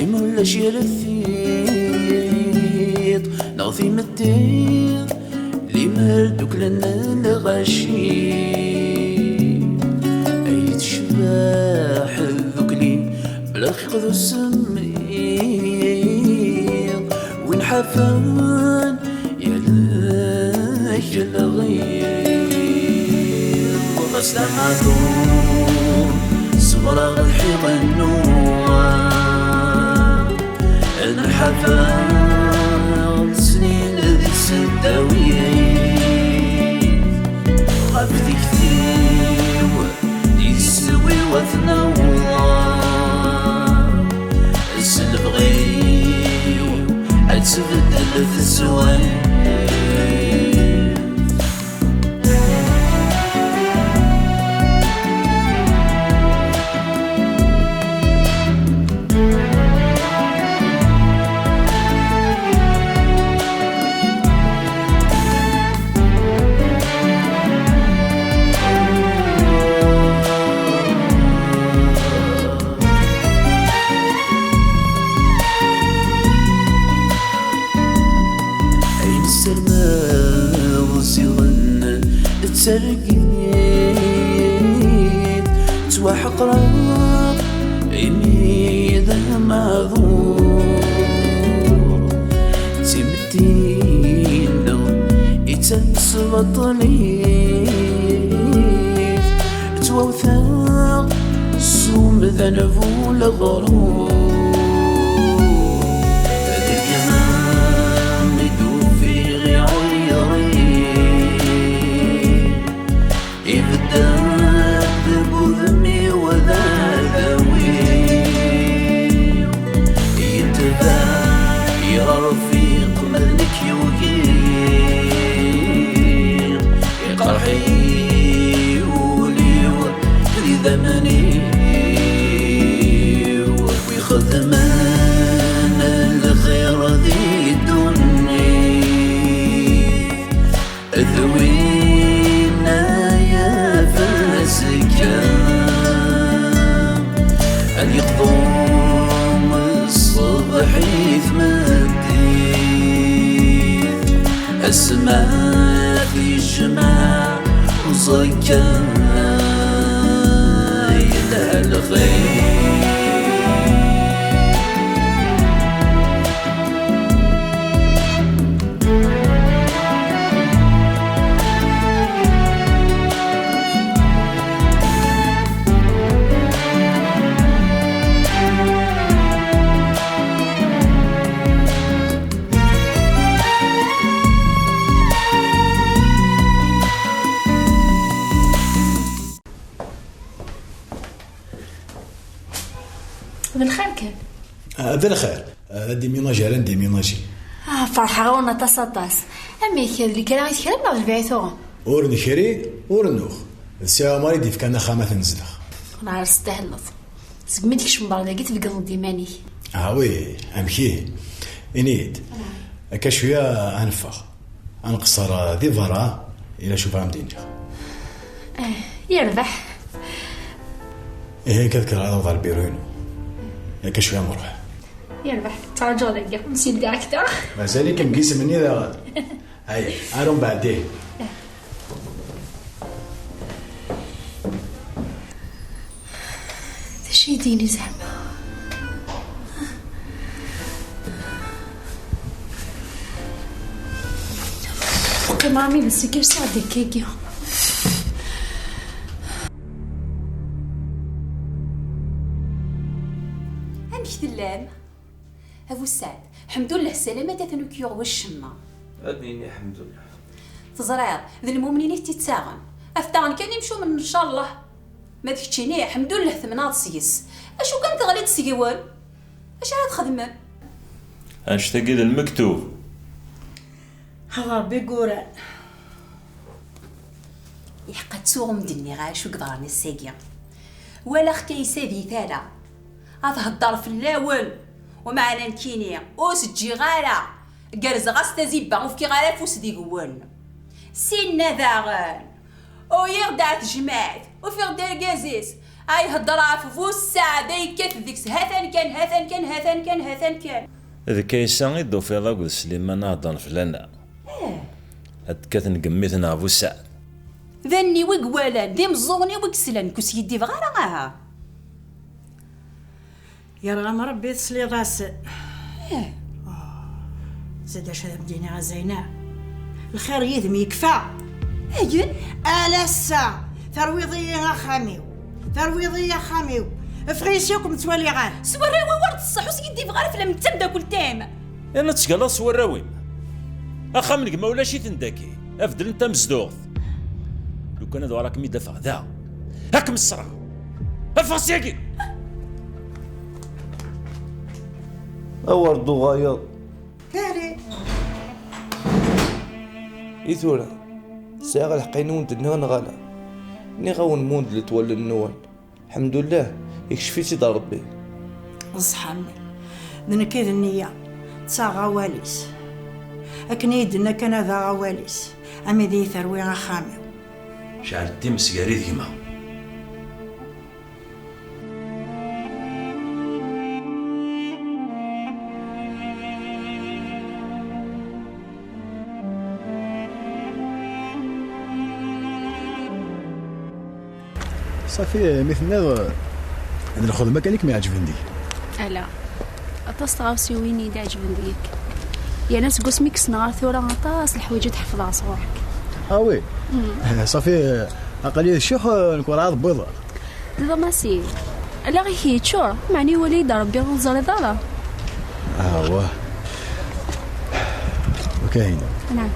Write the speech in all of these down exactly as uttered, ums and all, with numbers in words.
Ulac yir tiṭ neɣ timetti, limer dduklen lɣaci. Ay tecbeḥ tdukli, bla lxiq d usemmiḍ, win ḥafan yal lɣiḍ. Ɣas d amaḍu, ṣebreɣ lḥiḍ-nnuɣ. Nḥafa snin di tseddawit, ɣef tikti-w yeswi wat nawa. S lebɣi-w ad tbeddel tezwayt. Ayen ssarmeɣ ziɣen d targit, ttwaḥeqreɣ imi d amaɛdur. D timetti-nneɣ i d tamesbaṭlit, ttwawteɣ s umdan bu leɣrur. Deg yemma i d-ufiɣ iɛeyren, ibedden deg udem-iw d adawi. Yetbeɛ irfiq ma d nekk yugi, iqerḥ-iyi wul-iw d idammen-iw. Wi xedmen lxir di ddunit, d winna yaf azekka ad yeqḍu ṣṣbeḥ i tmeddit. Asma tijmeɛ uẓekka yelha lxir. D lxir kan. Ah, d lxir. Ah, d déménager ara ndéménager. Ah, ferḥeɣ-awen aṭas, aṭas. Amek, d lekra i tekrem neɣ d lbiɛ i tuɣem? Ur nekri, ur nuɣ. D Si Ɛumar i d-ifkan axxam ad t-nezdeɣ. Nɛer testahleḍ. Segmi d-kecmeḍ ɣer dagi, tbeggneḍ-d iman-ik. Ah oui, amek ihi? Ini-yi-d. Akka cwiya ad neffeɣ. Ad nqeṣṣer di berra, ila cwiya ad m-d-iniɣ. Eh, yerbeḥ. Ihi akka ad kkreɣ ad awḍeɣ ɣer lbiru-inu. Akka cwiya ad nruḥ. Yerbeḥ, ttṛaǧuɣ dagi, monsieur le directeur. Mazal-ikem deg yisem-nni daɣen. Aya, ar umbeɛd ihi. D acu i d-yini zeɛma? Uqim ɛami d seg-i sɛeddi kagi. Amek tellam? A bu Sseɛd, ḥemdullah, ssalamat atan ur k-yuɣ wacemma. Ad nini ḥemdullah. Teẓriḍ, d lmumnin i t-ittaɣen. Af-t-aɣen kan imcumen, ncallah. Ma d keččini, ḥemdullah, temnaḍ seg-s. Acu kan teɣliḍ seg-wen? Acu ara txedmem? Annect-agi d lmektub. Hḍer Biguran. Iḥeqqa ttuɣ ur m-d-nniɣ ara acu yeḍran ass-agi. Walaɣ-k Kaysa di tala. Ad thedder fell-awen. Umeɛna nekkini ur s-ǧǧiɣ ara. Gerrzeɣ-as tazibba, ur fkiɣ ara afus deg-wen. Sinna daɣen, uyiɣ-d ar tejmaɛt, ufiɣ-d argaz-is, Ay hedder ɣef bu ssaɛd ay yekkat deg-s, hatan kan, hatan kan, hatan kan, hatan kan. D Kaysa i d-tufiḍ akked Sliman a heddren fell-aneɣ. Eh. Ad d-kkaten deg mmi-tneɣ bu ssaɛd. D allen-iw i iwalan, d imeẓẓuɣen-iw i yeslan, nekk ur skiddibeɣ ara, aha. Yerɣa-m Rebbi tesliḍ-asen. Eh. Oh, zad acu ad am-d-iniɣ a Zayna? Lxir yid-m yekfa. Ayen? Ala ass-a, terwiḍ-iyi axxam-iw. Terwiḍ-iyi axxam-iw. Ffeɣ-iyi sya ur kem-ttwaliɣ ara. S warraw-iw ur d-ṣṣeḥ, ur skiddibeɣ ara fell-am d tameddakelt-im. Yerna tettgalaḍ s warraw-im. Axxam n gma ulac-iten dagi. Abeddlen tamezduɣt. Lukan ad uɣaleɣ ad kem-id-afeɣ da, ad kem-ṣṣreɣ. Ffeɣ syagi! Awer d-uɣaleḍ. Kari. I tura, sɛiɣ lḥeqq-inu wen-d-nniɣ neɣ ala? Nniɣ-awen mundlet wallen-nwen. Lḥemdullah, ikcef-itt-id Ṛebbi. Ṣṣeḥ a mmi, d nekk i d nniya, ttaɣeɣ awal-is. Akken i yi-d-tenna kan ad aɣeɣ awal-is, armi d iyi-terwi axxam-iw. Ceɛlet times gar-i d gma. Ṣafi, mi tenniḍ d lxedma kan i kem-iɛeǧben deg-i. Ala, aṭas tɣawsiwin i yi-d-iɛeǧben deg-k. Yerna seg wasmi i k-ssneɣ ar tura, aṭas leḥwayeǧ i d-ḥefḍeɣ sɣur-k. Ah oui? Mm. Eh, ṣafi, eh, aql-i d ccix, eh, nekk werɛad wwiḍeɣ. D Ḍamasi, allaɣ-ik yeččur, meɛna iwala-yi-d Ṛebbi ur teẓriḍ ara. Awah. Kahina. Naɛam.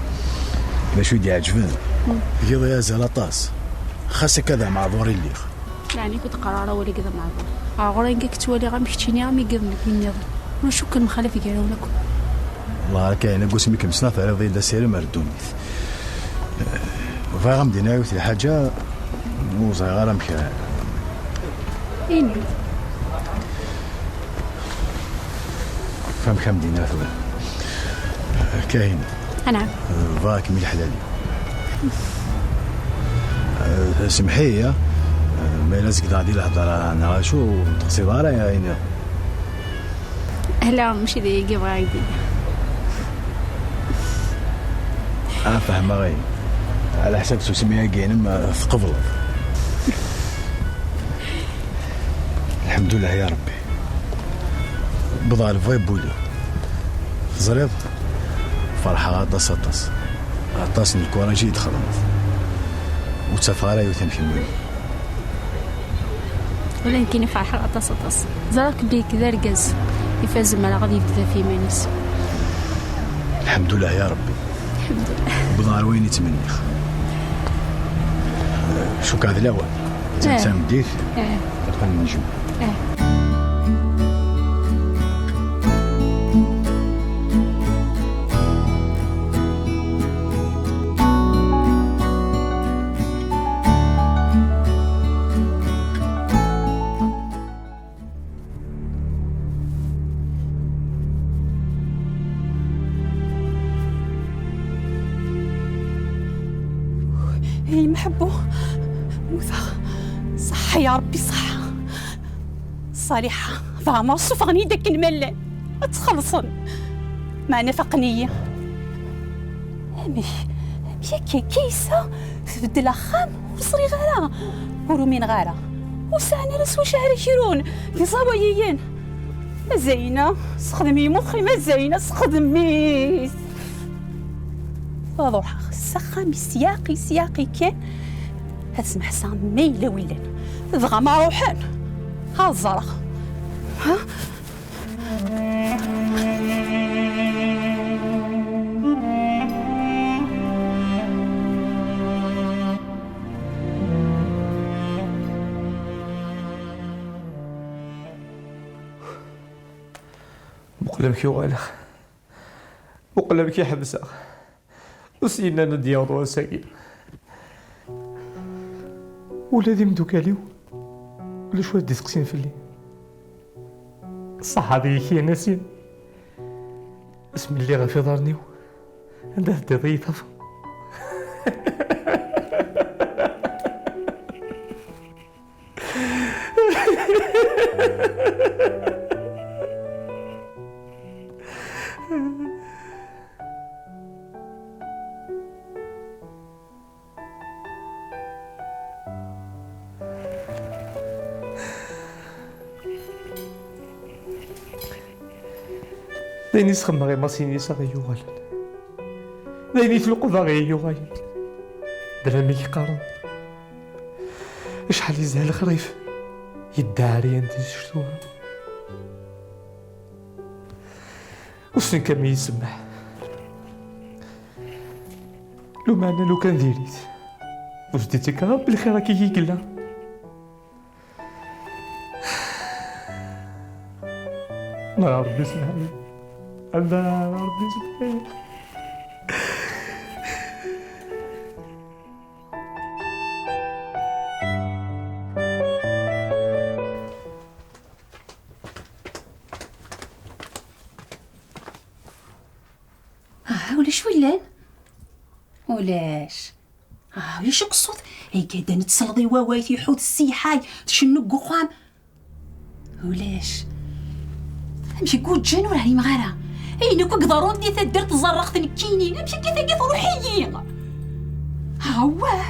D acu i d-iɛeǧben? Mm. Tgiḍ-iyi azal aṭas. Xas akka d ameɛḍur i lliɣ. Meɛna ur d-qqar ara awal-agi d ameɛḍur. Ɣur-i anga k-ttwaliɣ am keččini am igad n wid nniḍen. Ur cukkeɣ mxalaf gar-awen akk. Wellah ara Kahina, deg wasmi kem-ssneɣ terriḍ-iyi-d asirem ar ddunit. Bɣiɣ ad m-d-iniɣ yiwet lḥaǧa, ur ẓriɣ ara amek ara. Ini. Fahem kam dina tura. Kahina. Anɛam. Bɣiɣ-kem i leḥlal-iw. Semḥ-iyi, ma yella zegdeɣ di lehḍra neɣ acu, ur d-teqsiḍ ara ayen. Ala, mačči d ayagi bɣiɣ ad k-d-iniɣ. Ah, fehmeɣ ayen. Ɛla ḥsab tusmi-agi-inem, ah, tqebleḍ. Lḥemdullah ya Rebbi. Wwḍeɣ lebɣi n wul-iw. Teẓriḍ? Ferḥeɣ aṭas, aṭas. Aṭas n lkuraǧ i yi-d-txedmeḍ. Ur ttafeɣ ara yiwet am kenwi. Ula d nekkini ferḥeɣ aṭas, aṭas. Ẓriɣ belli nekk d argaz ifazen mi ara ad yebdu ɣef yiman-is. Lḥemdullah ya Rebbi. Lḥemdullah. Wwḍeɣ ar wayen i ttmenniɣ. Cukkeɣ d lawan. D tameddit. Eh. Ad qqlen nejmeɛ. Eh. Ay, meḥbu, muteɣ. Ṣaḥḥa ya Ṛebbi, ṣaḥḥa. Ṣaliḥa d Ɛmer ssufɣen-iyi-d akken ma llan, ad tt-xellṣen, meɛna faqen-iyi. Amek, amek akka Kaysa tbeddel axxam? Ur ẓriɣ ara, ur umineɣ ara. Ur sɛan ara s wacu ara krun d iẓawayiyen. A Zayna, sexdem-iyi muxxim, a Zayna, sexdem-it. Ad ruḥeɣ s axxam-is yaqi, s yaqi kan. Ad smeḥseɣ ma yella willan. Dɣa ma ruḥen, ad ẓreɣ. Ha? Muqel amek uɣaleɣ. Muqel amek i ḥebseɣ. Ur s-yennan ad d-yaweḍ wass-agi. Ula d imeddukal-iw, ulac wa d-isteqsin fell-i. Ṣaḥa deg-k yan a Yasin. Asmi lliɣ ɣef iḍarren-iw, anda teddiḍ i yi-tafeḍ. D ayen i sxemmeɣ i Masinisa i yuɣalen. D ayen i tluqbeɣ i yuɣalen. D lamek qqaren. Acḥal yezha lexrif yedda ɛeryan di ccetwa. Wissen kam i yi-semmeḥ. Lumeɛna lukan diri-t, ur s-d-ittak ara belxir akka i yella. Neɣ Ṛebbi semmeḥ-iyi. Ala, Ṛebbi semmeḥ-iyi. Ah, ulac wi llan? Ulac. Ah, ulac akk ṣṣut. Ay gadden tesleḍ i waway, tiḥut, ssiḥay, tcennu deg uxxam. Ulac. Amek i guǧǧan ur ɛlimeɣ ara. Ayen akk i iḍerrun di taddart ẓerreɣ-t nekkini. Amek akka tagi truḥ-iyi? Awah.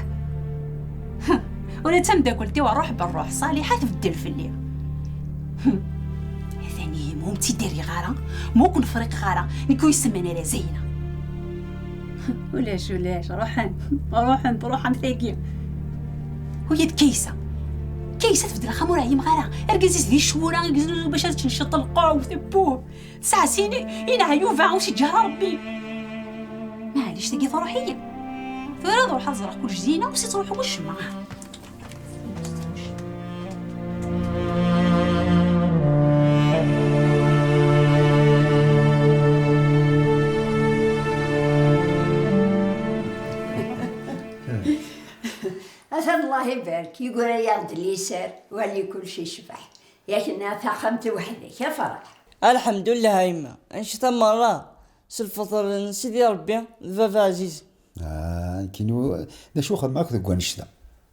Ula d tameddakelt-iw Ṛuḥ Berruḥ Ṣaliḥa tbeddel fell-i. Atan ihi, ma ur m-tt-id-rriɣ ara, ma ur ken-friqeɣ ara, nekk ur yi-semman ara Zayna. Ulac, ulac, ruḥen, ruḥen, ruḥen tagi. Uya d Kaysa. Kaysa tbeddel axxam ur ɛyimeɣ ara. Argaz-is di ccwura, argaz bac ad tecnceḍ lqut, buh. Tesɛa sin, yenɛa Yuba, ur s-iǧǧa ara Ṛebbi. Maɛlic, tagi truḥ-iyi. Tura ad ruḥeɣ ad ẓreɣ kullec dinna, ur s-ittruḥu wacemma. Atan Allah ibarek, yeggra-yaɣ-d liser, wali kullec icbeḥ. Yak nniɣ taxxamt weḥd-k, afraḥ. Alḥemdullah a yemma, annect-a merra s lfeṭṭer n Sidi Ṛebbi d Baba Ɛziz. Ah, nekkini, d acu xemmeɣ akk deg wannect-a?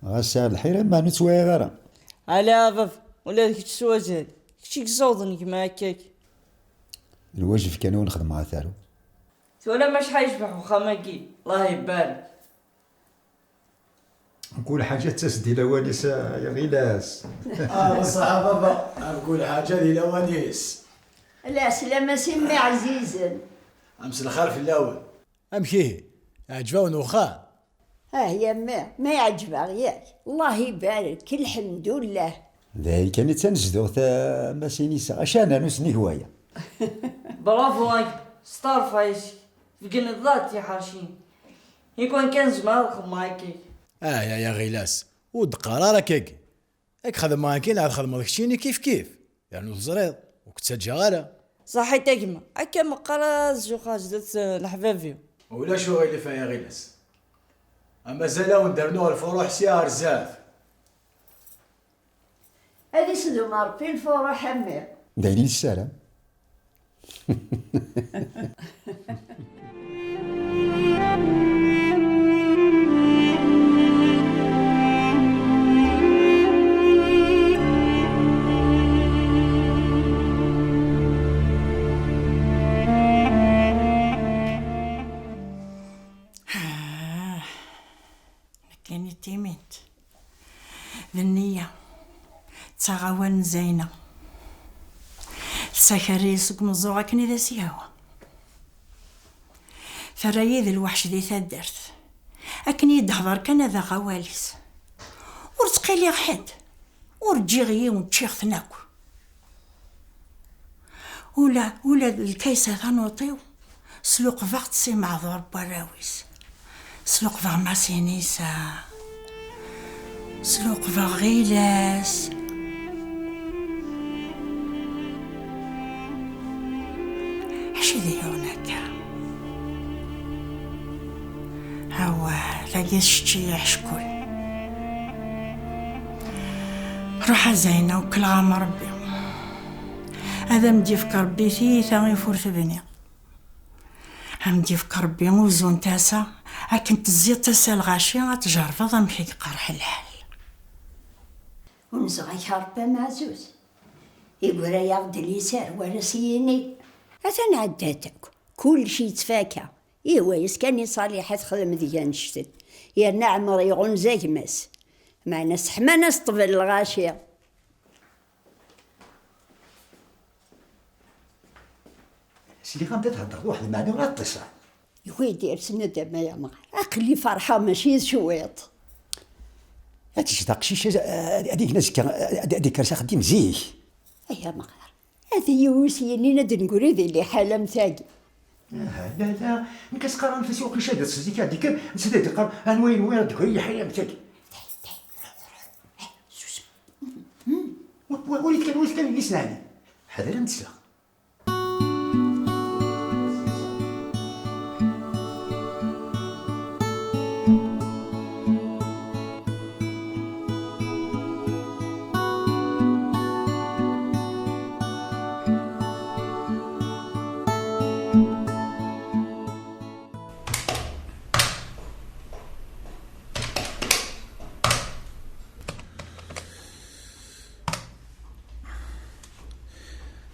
Ɣas sɛiɣ lḥira, meɛna ur ttwaɛiɣ ara. Ala a baba, ula d kečč s wazal. Kečč i yessawḍen gma akkak. Lwajeb kan ur nexdem ɣer taru. Twalam acḥal yecbeḥ uxxam-agi? Allah ibarek. Kul ḥaǧa tettas-d di lawan-is, a Ɣilas. Ah, ṣṣeḥ a baba, kul ḥaǧa di lawan-is. Lɛeslama si mmi ɛzizen. Am s lxir fell-awen. Amek ihi? Iɛǧeb-awen uxxam? Ah, ya mmi, ma iɛǧeb-aɣ yak. Allah ibarek, lḥemdullah. D ayen kan i d tanezduɣt, a Masinisa, acaɛnan ur s-nnig waya. Bravo, a gma, steṛfa yes-k, tbeggneḍ-aɣ-d tiḥercin. Ikan kan zemreɣ ad xedmeɣ akkagi. Ah, ya, ya Ɣilas, ur d-qqar ara akkagi. Ad k-xedmeɣ akken ad xedmeḍ keččini kif kif. Yernu teẓriḍ, ur k-ttaǧǧaɣ ara. Ṣaḥit a gma, akka meqqar ad zuxxeɣ zdat, eh, leḥbab-iw. Ulac uɣilif a ya Ɣilas. Amazal ad wen-d-rnuɣ lfuruḥ sya ar zdat. Ad isdum Ṛebbi lfuruḥ a mmi. D ayen i nessaram. Ah, nekkini timint. D nniya. Ttaɣ awal n Zayna. Tessaker-iyi seg umeẓẓuɣ akken i d as-yehwa. Terra-yi d lweḥc di taddart. Akken i d-tehder kan ad aɣ awal-is. Ur ttqiliɣ ḥedd. Ur ǧǧiɣ yiwen, ččiɣ-ten akk. Ula, ula d lkaysa tanuṭ-iw, sluqbeɣ-tt si meɛḍur n warraw-is. Sluqbeɣ Masinisa. Sluqbeɣ Ɣilas. Acu i d-yuɣen akka? Awah, tagi tcečč-iyi aḥeckul. Ruḥ a Zayna, wekkleɣ-am Rebbi. Ad am-d-yefk Rebbi tiyita i ufur tebni. Ad am-d-yefk Rebbi uzzu n tasa, akken tezziḍ tasa lɣaci, ad tjerrbeḍ amek i iqerreḥ lḥal. Unzeɣ-ak a Rebbi ameɛzuz. Igra-yaɣ-d liser, war as-yini. Atan ɛeddat akk, kullec yettfaka. Ihwa-yas kan i Ṣaliḥa texdem deg annect-en, yerna Ɛmer iɣunza gma-s. Meɛna seḥman-as ṭṭbel lɣaci. Sliɣ-am-d ad theddreḍ waḥed lmeɛna ur ɣ-teṭṭiseḍ. Yugi-d yersen nadam ay amɣar. Aql-i ferḥeɣ mačči d cwiṭ. Ad teǧǧ taqcict ad, ad, ad igen azekka, ad, ad ikkers axeddim zik. Ay amɣar, ad iyi-yini ad d-negri di liḥala am tagi. Aha, la, la, nekk as-qqareɣ anef-as i uqcic ad iṭṭes zik ad d-ikker, netta ad d-iqqar anwa yenwa ad d-tegri liḥala am tagi. Susem. Wa-, wa-, walit kan, walit kan yelli-s n Ɛli. Ḥader am tesleɣ.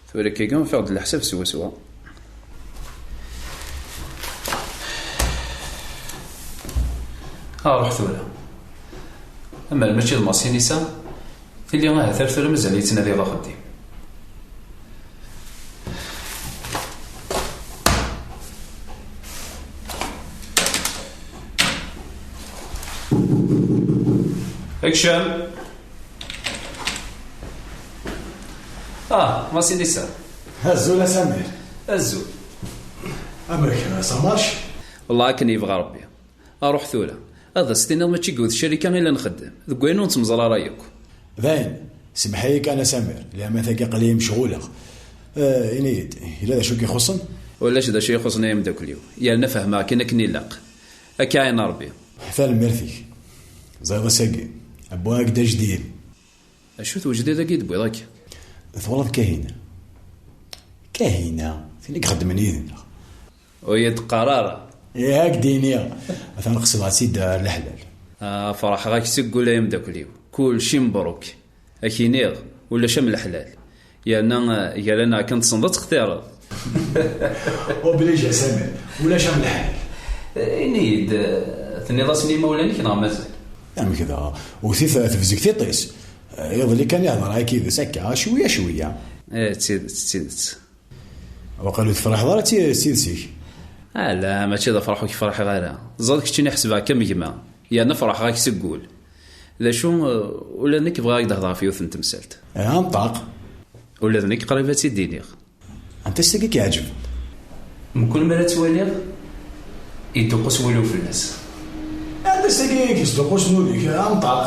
Tura kagi ufiɣ-d leḥsab swaswa. A ruḥ tura. Amer mačči d Masinisa, tili ahat ar tura mazal yettnadi ɣef axeddim. Action! Ah, Masinisa. Azul a Samir. Azul. Amek, ça marche? Wallah akken yebɣa Rebbi. Aruḥ tura. Ad as-tiniḍ mačči deg wid ccarika i la nxeddem, deg wayen ur nettmeẓra ara yakk. Dayen, semmeḥ-iyi kan a Samir, liɛma tagi aql-iyi mecɣuleɣ. Eh, ini-yi-d, yella d acu i k-ixuṣṣen? Ulac d acu i ixuṣṣen ay ameddakel-iw, yerna fehmeɣ kan akken ilaq. Ad k-iɛin Rebbi. Tanemmirt-ik. Ẓriɣ ass-agi, wwiɣ-ak-d ajdid. Acu-t wejdid-agi i d-tewwiḍ akka? Twalaḍ Kahina? Kahina, tin i ixeddmen yid-neɣ. Ur yi-d-qqar ara. Ih, ad k-d-iniɣ. Atan qesdeɣ-tt-id ar leḥlal. Ah, ferḥeɣ-ak seg wul ay ameddakel-iw. Kulci mebruk. Ad k-iniɣ, ulac am leḥlal. Yerna, ah, gar-aneɣ kan tessneḍ ad textireḍ. Obligé a Samir, ulac am leḥlal. Eh, ini-yi-d, eh, tenniḍ-asen i yimawlan-ik neɣ mazal? Amek dɣa? Wwet-it tebzeg tiṭ-is. Eh, iḍelli kan i hedreɣ akka yid-s akka, cwiya, cwiya. Eh, d tidet, d tidet. Waqil ur tefriḥeḍ ara d ti-, d tidet-ik. Ala, mačči d afraḥ ur k-friḥeɣ ara. Ẓad keččini ḥesbeɣ-k am gma. Yerna ferḥeɣ-ak seg wul. D acu, eh, ula d nekk bɣiɣ ad k-d-hedreɣ ɣef yiwet n temsalt. Eh, anṭaq. Ula d nekk qrib ad tt-id-iniɣ. Anta s tagi i k-iɛeǧben? Mkul mi ara tt-waliɣ, yedduqqus wul-iw fell-as. Anta s tagi i k-yesduqqusen ul-ik? Anṭaq.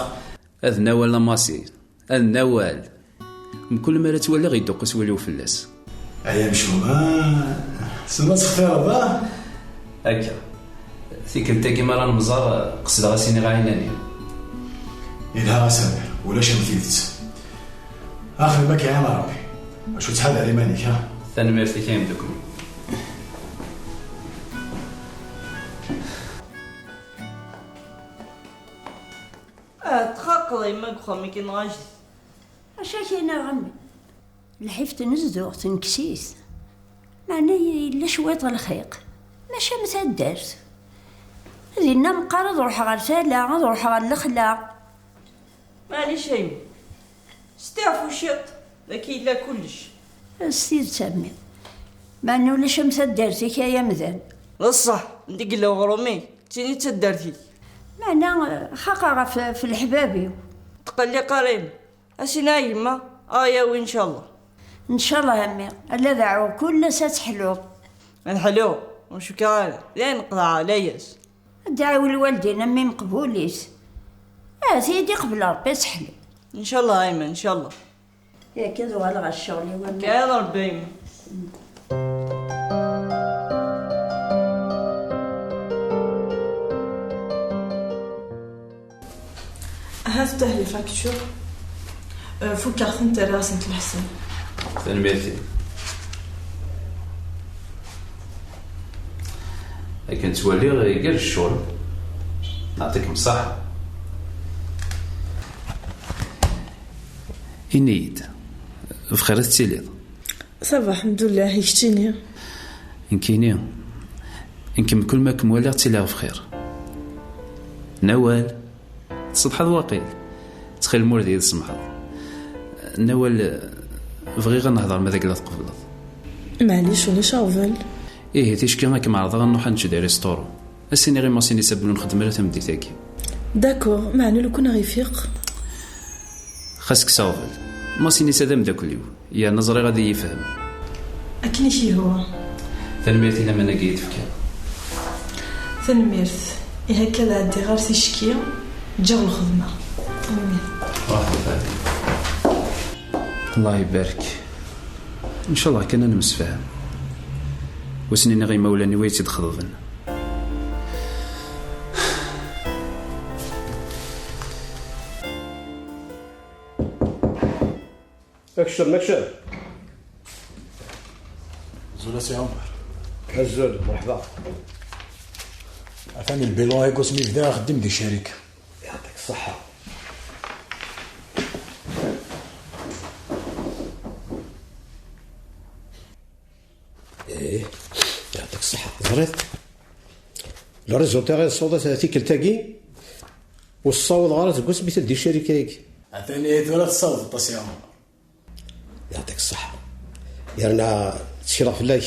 Ad nawal a Masi, ad nawal. Mkul mi ara tt-waliɣ yedduqqus wul-iw fell-as. Ay amcum, ah, ssneɣ ad textireḍ, ah? Akka. Tikkelt-agi mi ara nemẓer, qesdeɣ ad s-iniɣ ɛinani. Yelha a Samir, ulac am tidet. Axir ma k-iɛin Rebbi. Acu ttḥadar iman-ik, ha? Tanemmirt-ik ay ameddakel. Ah, txaqeḍ a yemma deg uxxam-agi neɣ ajdid? Acu ak-iniɣ a mmi? Lḥif tnezduɣ, tenkes-it. Meɛna yella cwiṭ lxiq. Mačči am taddart. Dinna meqqar ad ruḥeɣ ɣer tala, ad ruḥeɣ ɣer lexla. Maɛlic a yemma. Steɛfu ciṭ, dagi yella kullec. S tidet a mmi. Meɛna ulac am taddart-ik ay amdan. D ṣṣeḥ, anda yella uɣrum-ik, d tin i d taddart-ik. Meɛna, eh, xaqeɣ ɣef, ɣef leḥbab-iw. Tqelliq ara a yemma. Asin a yemma, a yawi ncallah. Ncallah a mmi, ala deɛɛu kul ass ad teḥluḍ. Ad ḥluɣ, ur cukkeɣ ara, d ayen qeḍɛeɣ layas. Ad d-ɛiwen lwaldin a mmi meqbul-it. Ahat i yi-d-iqbel Rebbi ad teḥlu. Ncallah a yemma, ncallah. Yak ad uɣaleɣ ɣer ccɣel-iw a mmi. Kan Rebbi a yemma. Ahat tah les factures. Euh, fukkeɣ-tent, rriɣ-asent leḥsab. Tanemmirt-im. Akken ttwaliɣ igerrez ccɣel. Neɛṭikem ṣṣeḥḥa. Ini-yi-d, bxir i tettiliḍ? Ça va, ḥemdullah, i keččini? Nekkini, nekk mkul ma kem-waliɣ ttiliɣ bxir. Nawal, tsetḥaḍ waqil? Ttxil-m ur d iyi-tsemḥeḍ. Nawal, bɣiɣ ad nehder ma d agla tqebleḍ. Maɛlic, ulac aɣbel. Ihi, ticki ad kem-ɛerḍeɣ ad nruḥ ad nečč di restaurant. Ad s-iniɣ i Masinisa belli ur nxeddem ara tameddit-agi. D'accord, meɛna lukan ad ɣ-ifiq? Xas kkes aɣbel. Masinisa d ameddakel-iw, yerna ẓriɣ ad iyi-yefhem. Akken i k-yehwa. Tanemmirt i laman-agi i d-tefkiḍ. Tanemmirt. Ihi akka ad ɛeddiɣ ɣer ticki, ǧǧiɣ lxedma. Tanemmirt. Ruḥ, a Fadi. Allah ibarek. Ncallah kan ad nemsefham. Wi sen-iniɣ i imawlan-iw ay tt-id-xeḍben. Akcem, akcem. Azul a Si Ɛumer. Azul, merḥba. Atan lbilan-agi asmi bdiɣ axeddim di ccarika. Yeɛṭik ṣṣeḥḥa. Ih, yeɛṭik ṣṣeḥḥa. Teẓriḍ? Le résultat i nessaweḍ tikkelt-agi, ur ssawḍeɣ ara deg wasmi teldi ccarika-agi. Atan ihi tura tessawḍeḍ a Si Ɛumer. Yeɛṭik ṣṣeḥḥa. Yerna ttekleɣ fell-ak,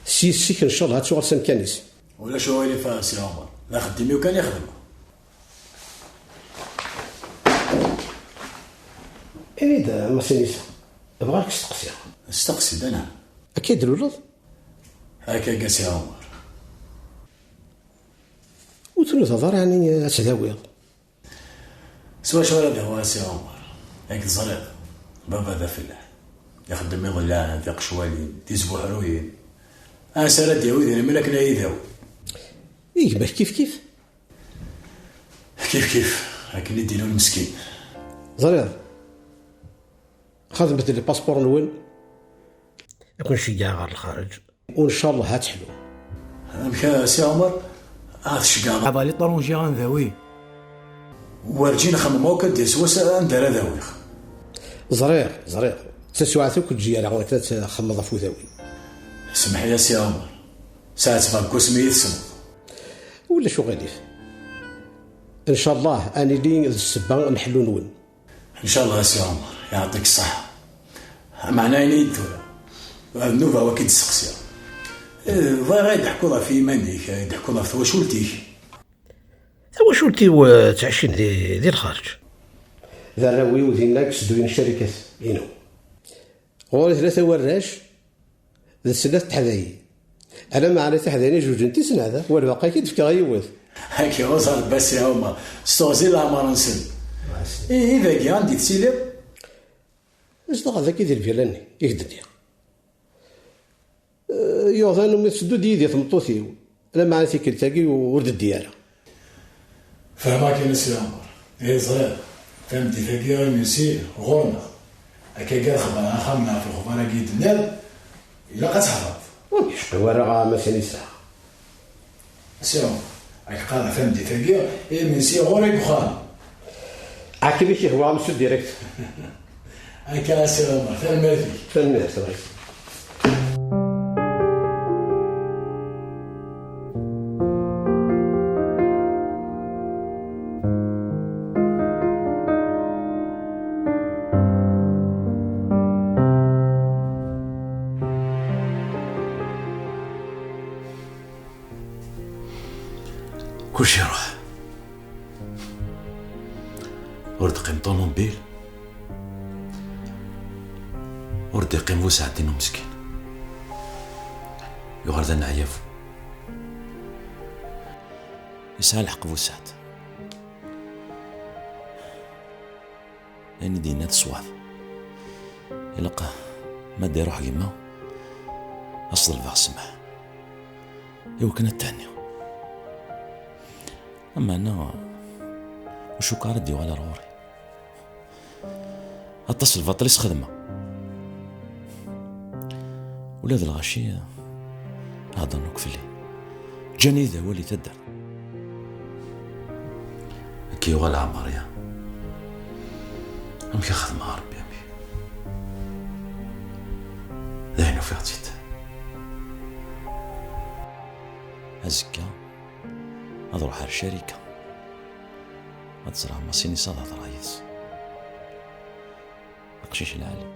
s yes-k ncallah ad tuɣal s amkan-is. Ulac uɣilif a Si Ɛumer, d axeddim-iw kan i xedmeɣ. Ini-d a Masinisa, bɣiɣ ad k-steqsiɣ. Steqsi-d, anɛam. Akka i d-tluleḍ? Akka, a Si Ɛumer. Ur tnudaḍ ara ɛni ad tdawiḍ? S wacu ara dawiɣ a Si Ɛumer? Yak teẓriḍ, baba d afellaḥ. Ixeddem iḍellaɛen, tiqecwalin, tizbuḥruyin. Ansi ara d-yawi idrimen akken ad yi-dawi? I gma-k kif kif? Kif kif, akken i d-ilul meskin. Ẓriɣ. Xedmet les passeports-nwen. Ad ken-ceggɛeɣ ɣer lxareǧ. U ncallah ad teḥlu. Amek a Si Ɛumer? Ad ceggɛeɣ. Aba l'étranger ad ndawi. Werǧin xemmemeɣ akk ad d-yas wass anda ara d-awiɣ. Ẓriɣ, ẓriɣ. D taswiɛt akk ǧǧi ara akken ad txemmeḍ ɣef udawi. Semmeḥ-iyi a Si Ɛumer. Sɛettbeɣ deg wasmi i tessneḍ. Ulac uɣilif. Ncallah ad nili d ssebba n leḥlu-nwen. Ncallah a Si Ɛumer, yeɛṭik ṣṣeḥḥa. Meɛna ini-yi-d tura, d nnuba-w ad k-id-sseqsiɣ. Eh, bɣiɣ ad d-teḥkuḍ ɣef yiman-ik, ad d-teḥkuḍ ɣef twacult-ik. Tawacult-iw, eh, ttɛicin di, di lxerǧ. D arraw-iw dinna deg sedduyen n ccarikat-inu. Ɣur-i tlata warrac, d snat teḥdayin. Ala meɛna tiḥdayin i jujent i snat, wa lbaqi akka d-fkeɣ yiwet. Akka, ur ẓer Basi Ɛuma, s teɣzi n leɛmer-nsen. Ihi, dagi anda i tettiliḍ? Zedɣeɣ dagi di lvilla-nni i k-d-nniɣ. Eh, yuɣ tanumi tetteddu-d yid-i tmeṭṭut-iw. Lameɛna tikkelt-agi ur d-teddi ara. Fehmeɣ kan a Si Ɛmer. Ihi ẓriɣ, tameddit-agi imensi ɣur-neɣ. Akka gar xebar axxam neɣ ɣef lexbar-agi i d-tenniḍ, ilaq ad tehḍeṛ. Ur k-icqi wara a Masinisa. A Si Ɛmer, ad k-qqareɣ tameddit-agi, imensi ɣur-i deg uxxam. Akken i k-yehwa a Monsieur Direct. Akka a Si Ɛmer, tanemmirt-ik. Tanemmirt, ɣayet. Kullec iruḥ. Ur d-qqim ṭumubil, ur d-iqqim Buseɛd-inu meskin. Yuɣal d aneɛyabu. Yesɛa lḥeqq Buseɛd. Ayen i d-yenna d ṣṣwab. Ilaq ma d-iruḥ gma, ad s-ḍelbeɣ ssmaḥ. Iwakken ad t-henniɣ. Ameɛna, ur cukkeɣ ara d-yuɣal ar ɣur-i. Aṭas n lbaṭel i s-xedmeɣ. Ula d lɣaci heddren akk fell-i. Ǧǧan-iyi d awal i taddart. Akka yuɣal ɛemmer, ya. Amek i xedmeɣ a Rebbi, amek? D ayen ufiɣ-tt-id. Azekka, ad ruḥeɣ ar ccarika. Ad ẓreɣ Masinisa ad hedreɣ yid-s. Aqcic lɛali.